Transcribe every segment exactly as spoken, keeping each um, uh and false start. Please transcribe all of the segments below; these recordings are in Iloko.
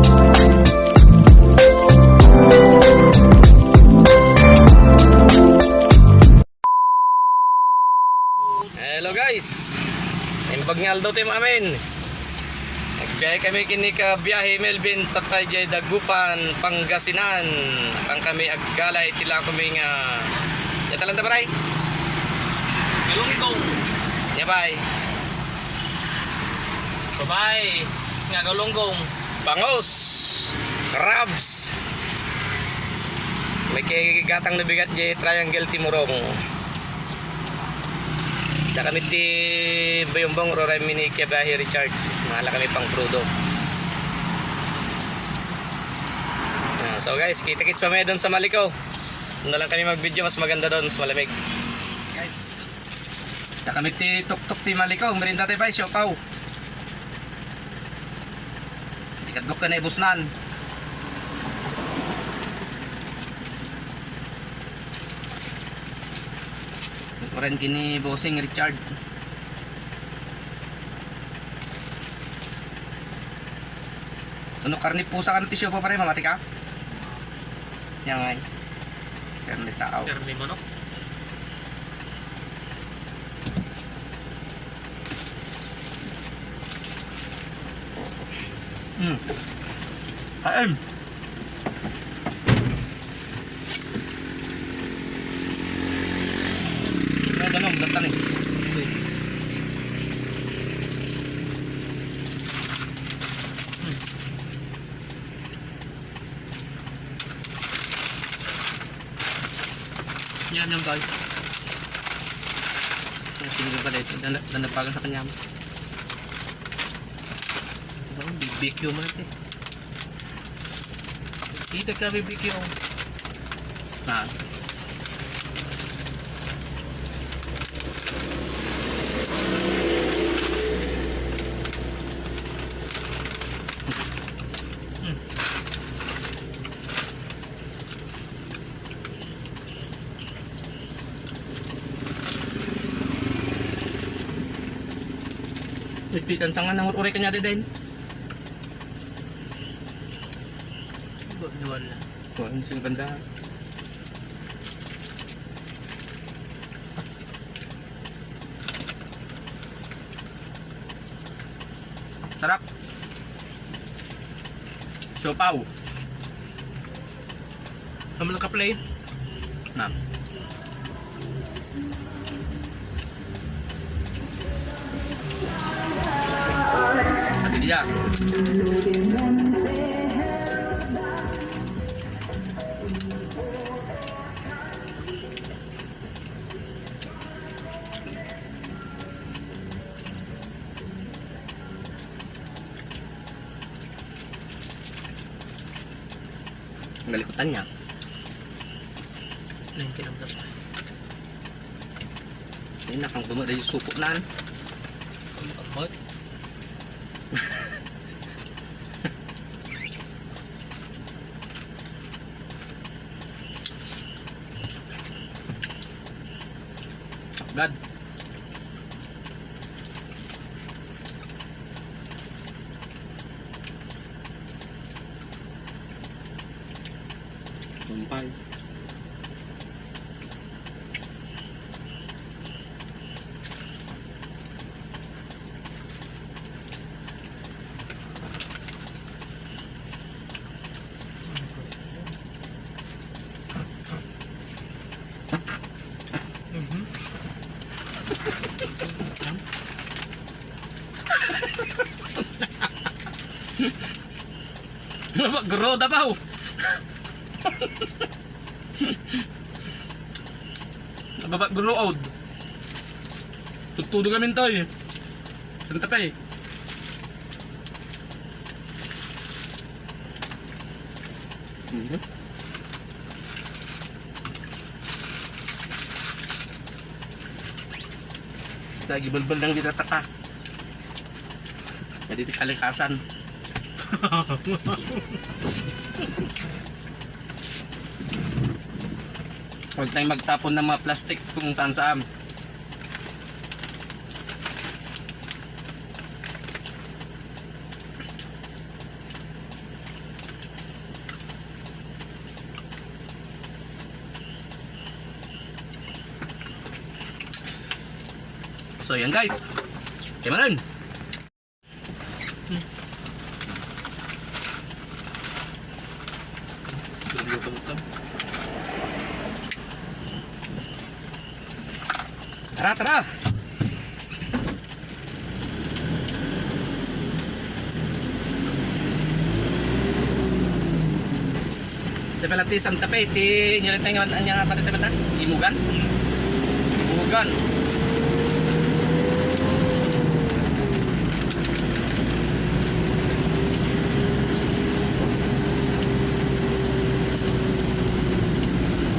Hello guys, imbag nga aldaw tayo amin. Nagbiyahe kami kini ka biyahe Melvin patay jay Dagupan, Pangasinan. Kan kami aggala iti lako mi nga, ya talan ta, pare? Galunggong. Ya, bay. Babae nga galunggong. Bangus, crabs. May kay gatang na bigat jay Triangle Timurong. Da kami ti Bayumbong, uray mi ni Kiabiahe Richard. Mahala kami pang Crudo. Ah, so guys, kita-kits mamaya doon sa Maliko. Doon na lang kami mag-video, mas maganda doon, mas malamig. Guys, da kami ti tuktok ti Maliko, merienda tayo, bay, siopaw. Di kadbuk ka na ibusnan. Karen kini Bossing Richard. Ano, karne pusa ka na ti siopaw, pare, mamati ka? Yan nga eh. Karne tao. Karne manok. Hmm. Kain. Ano, ano, ang ganda ni. Hmm. Yan yung guys. Yung tingin ka dito, dana-, danapagan sa kanya. Diba, B B Q mo natin. Kita ka B B Q. Na. Hmm. Pitpitan sa nga nangur-uray kanya, Deden. Wala. Wala, sino banda? Sarap. Siopaw. Amo lang ka-play. Na. Ati dia. Nalikutan niya. Nang kinabdas na. Ini na kang bumot dari supot nan. Ang bumot. Gad. Sumpay. Mhm. Baba, guro, dabaw. Baba, guro, od. Tutudog kami, toy. Santa Fe. Mhm. Lagi balbal lang dito taka. Jadi di kalikasan. Huwag tayong magtapon ng mga plastic kung saan-saan. So, yan guys. Kaya manan. Tara, tara! Iti pala ti Santa Fe, ti inyo rin tayo nga, anya nga pati tayo na? Imugan? Imugan.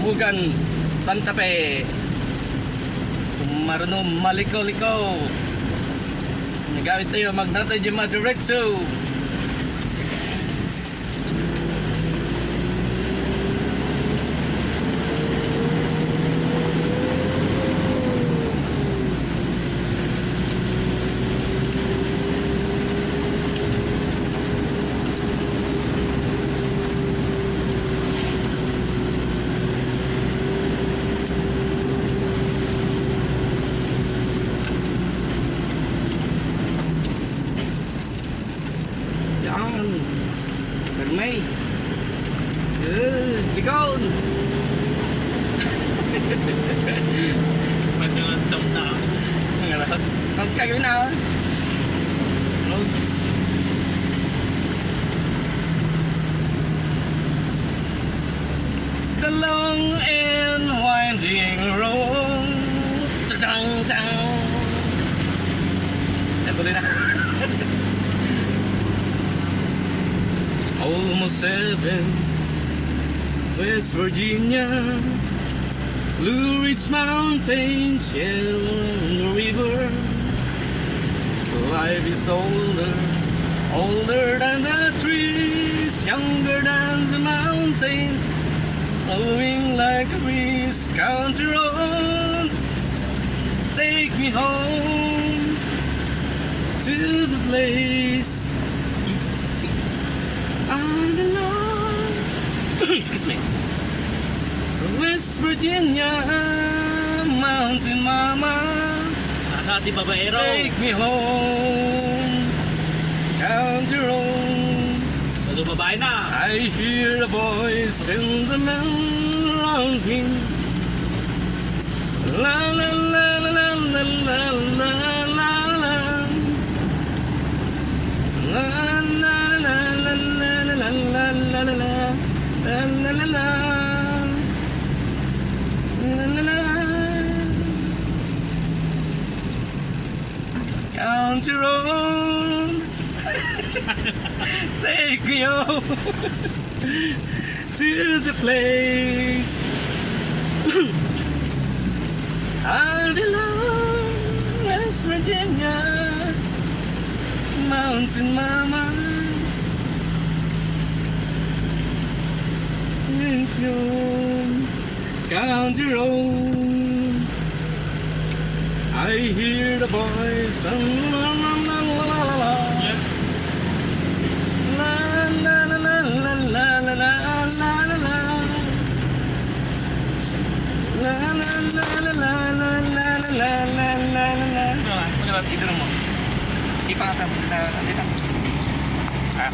Imugan, Santa Fe. Kung marunong malikaw-likaw. Nagawid tayo, magdala tayo dyan, madiretso. Yan. Permay. Eh, likaw. Madalas jump na. Sounds ka gawin na. The long and winding road. Tang, tang. Yan, tuloy na. Almost heaven, West Virginia. Blue Ridge Mountains, Yellow River. Life is older, older than the trees, younger than the mountain, flowing like a breeze. Country road, take me home to the place I belong. Excuse me. West Virginia, Mountain Mama. Asa ti babaero? Take me home, country road. Ano, babae na? I hear a voice in the mountain. La, la, la. La, la, la, la, la, la. La, la, la, la, la, la, la, la, la. La, la, la, la. La, la, la. Country road. Take me home to the place I belong, West Virginia, Mountain Mama. Country road. I hear the voice. La, la, la, la, la, la. La, la, la, la, la, la, la, la, la, la. La, la, la, la, la, la, la, la, la, la, la, la. Ano, ano ba? Ito mo. Ipangatang, ah, ito. Ah.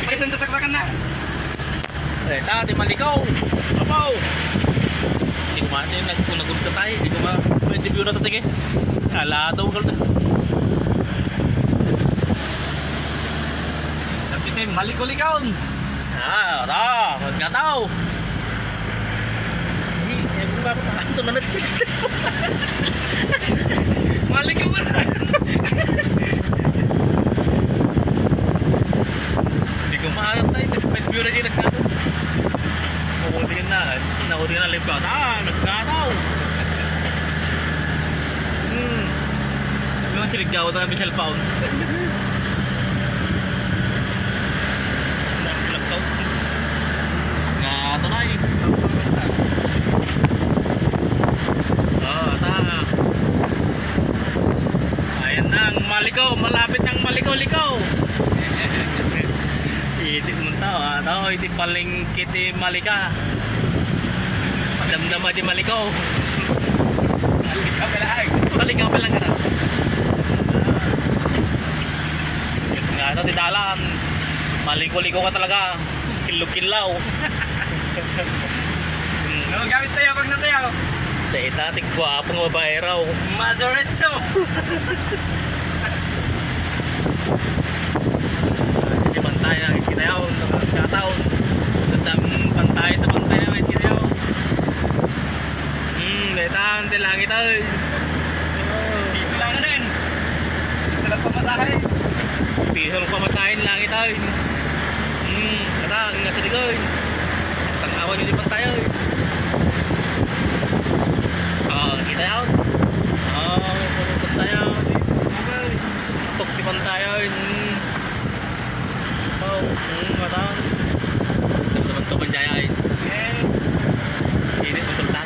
Bigat ng kasaksakan na. Eh, ta, di malikaw. Apaw. Di ko ma-, di nag-, kung nagulta tayo, di ko ma-, may interview na tayo, eh. Ala, daw, kalda. Tapi kay malikaw-likaw. Ah, ta, magkataw. Ay, ay, ano ba? Ano na natin? Mali ka ba? Hindi ko maalam tayo. Nag-, nag-view na din, nagkano? Mauli na. Nauli na live ka. Ah, nagkataw. Hmm. Yung siligyaw, ito ang cellphone. Blackout. Nga, ito na eh. Oo, ata. Ayan na, ang maliko. Malapit ang maliko-liko. Iti palengke ti Malika. Damdama ti Maliko. Malika pa lang. Malika pa lang, ano? Nga, ito, ti dalan. Maliko-liko ka talaga. Killaw-killaw. Ano gamit tayo pag natayo? Dahil ita, ti guwapo nga babae raw. Madiretso. Di pantay na, kitayaw, kataw. Tatang pantay, ta pantay na, kitayaw. Hmm, daytan, ti langit, ay. Piso lang din. Piso lang pamasahe. Piso lang pamasahe, langit, ay. Hmm, kata, ang nasa ligoy. Tangawan yung di pantay, ay. Ah, kitayaw. Ah, puro pantay, ay. Tok ti pantay, ay. Hmm. Oh, hmm, mata. Teman-teman jaya, eh. Ini untuk tan.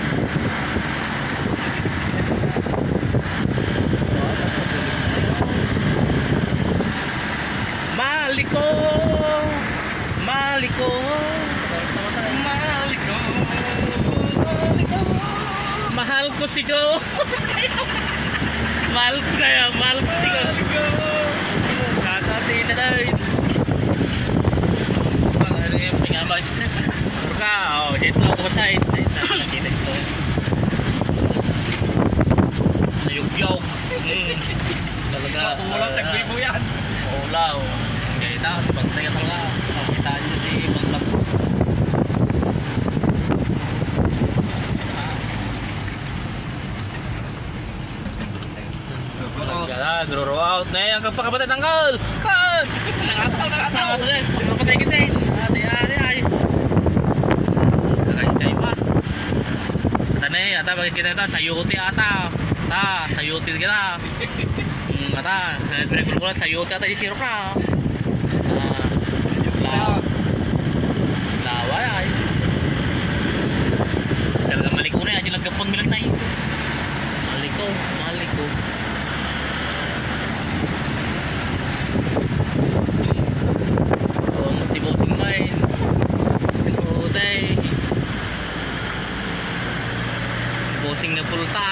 Maliko. Maliko. Maliko. Maliko. Mahal ko sigaw. Mahal ko kaya, mahal ko sigaw. Kata ti na tayo. Ano yung pingamay? Ka, oh, dito ako sa ito. Nakita ko. Nayugyog. Mm. Talaga. Ikaw, kung wala, ah, tagbibo yan. Wala, oh. Kaya ito, bantay ka talaga. Makita niyo si Bangkag. Yan, nagro-row out na yan. Ang pagpakapatay, tanggal! Kan! Nakataw, nakataw! Nakataw, eh. Pagpakapatay kita, eh. Ate, ate, ay. Tagay, tagay, man. Ata na, eh. Ata, makikita kita. Sayote ata. Ta, sayote kita. Hmm, ata. Sa pinagpulpulan, sayote ata, di sirok na. Ah, lawa. Lawa, ay. Talaga maliko na, ay, nagkapon bilang na, eh. Maliko, maliko. Oh, ang tibosing na, eh. Putay. Bossing na pulta.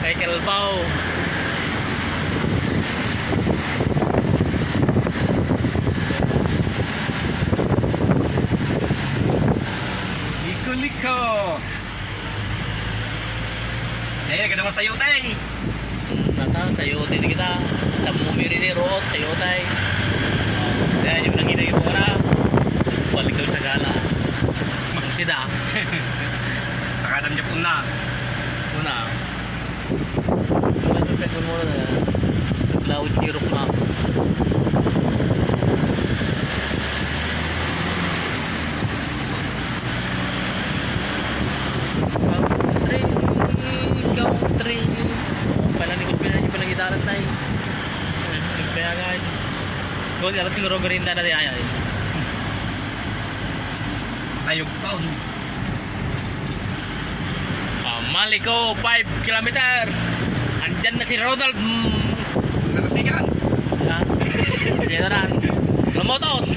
Kay Kalbaw. Liko-liko. Eh, kada masayo, tay. Hmm, nata, sayote ti kita. Tammo mi rin ni Root, sayote. Kaya, di ba nang ina yung mura? Balik daw sa gala. Mangsida. Nakadam niya po na. Una. Wala sa pwede mo na. Naglawid sirok na. Country, country. Oh, pala ni Kutpin, hindi pala gitaran tayo. Kaya nga, gawin ka lang siguro garinda na di ay, ay. Ayok taon. Ah, Maliko, five kilometer. Andyan na si Ronald. Mm. Narasigan. Ah, andyan na rin. Lumotos.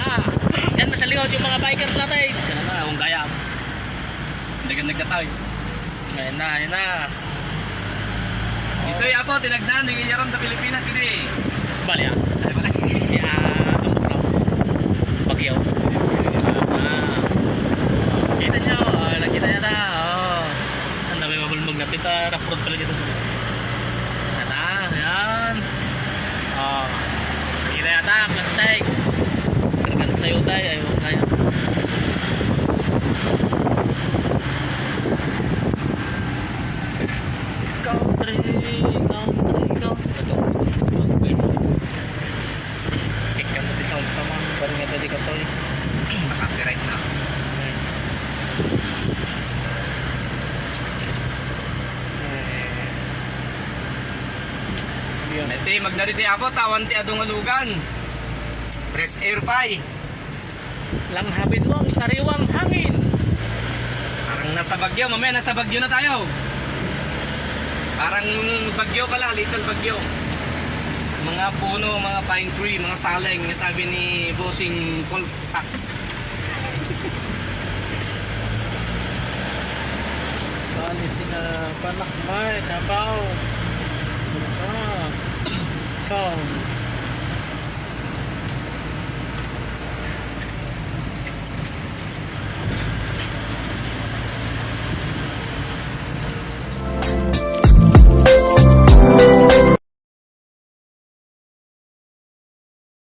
Ah, andyan na sa likod yung mga bikers natin. Yan na, ang gaya. Dagan nagkatay. Ayun na, ayun na. Ito'y apo, tinagnan, ni Yaram sa Pilipinas, hindi. Bali, ah. Ay, bali. Kaya, ang Bagyo. Ah. Kita nyo, oh, nakita nyo na, oh. Ang dami mabulmog na pita, rough road pala dito. Nata, yan. Oh. Kita yata, plastic. Kargan sa'yo, tay. Ayaw kaya. Country, country, country. Tikkan mo ti sound pa man. Parang nga tadi ka to, eh. Naka-copyright na. Hmm. Eh. Yun. Iti, magdari ti apo, tawan ti adu nga lugan. Fresh air pie. Langhapin mo ang sariwang hangin. Parang nasa Baguio, mamaya nasa Baguio na tayo. Parang Baguio pala, little Baguio. Mga puno, mga pine tree, mga saleng, nga sabi ni Bossing Paul Tax. Quality nga panakmay, kabaw. Ah. So,